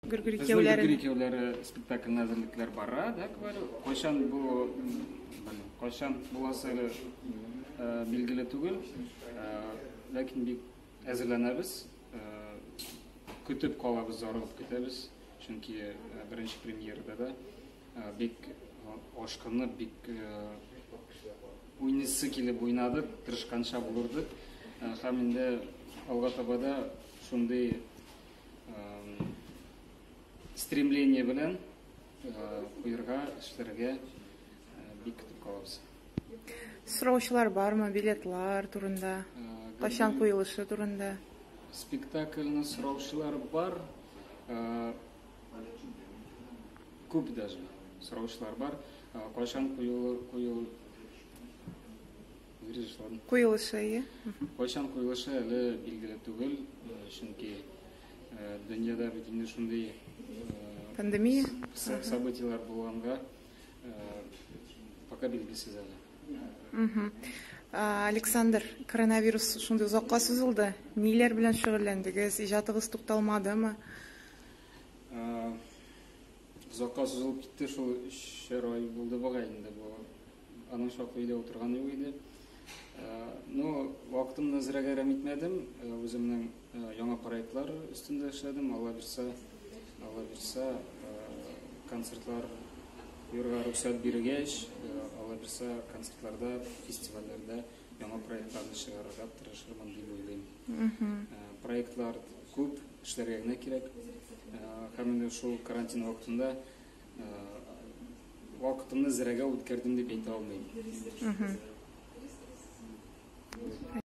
Гөргөр Безнең икәүләре. Гөргөр икәүләре спектакльне әзерлекләр бара, да, говорю. Кайчан бу, белмим, кайчан буласы әле билгеле түгел. Ләкин бик әзерләнәбез. Көтеп калабыз, зарыгып көтәбез. Чөнки беренче премьерада да бик ашкынып, бик уйныйсы килеп уйнадык, тырышканча булырдык. Һәм инде алга таба да шундый стремление белән куерга, эшләргә бик көтеп калабыз. Сораучылар бармы билетлар турында? Кайчан куелышы турында? Спектакльне сораучылар бар. Күп даже сораучылар бар. Кайчан куелу куел Куелышы, әйе. Кайчан куелышы әле билгеле түгел, чөнки дөньяда бит инде шундый пандемия событияләр булганга пока билгесез әле. Александр, коронавирус шундый озакка сузылды. Ниләр белән шөгыльләндегез? Иҗатыгыз тукталмадымы? Озакка сузылып китте, шул өчәр ай булды бугай инде бу. Аның чаклы өйдә утырган юк иде. Ну, вакытымны зрәгә әрәм итмәдем. Үземнең яңа проектлар өстендә эшләдем. Алла бирсә, Алла бирсә, концертлар куярга рөхсәт биргәч, Алла бирсә, концертларда, фестивальләрдә яңа проектларны чыгарырга тырышырмын дип уйлыйм. Проектлар күп, эшләргә генә кирәк. Һәм инде шул карантин вакытында вакытымны зрәгә үткәрдем дип әйтә алмыйм.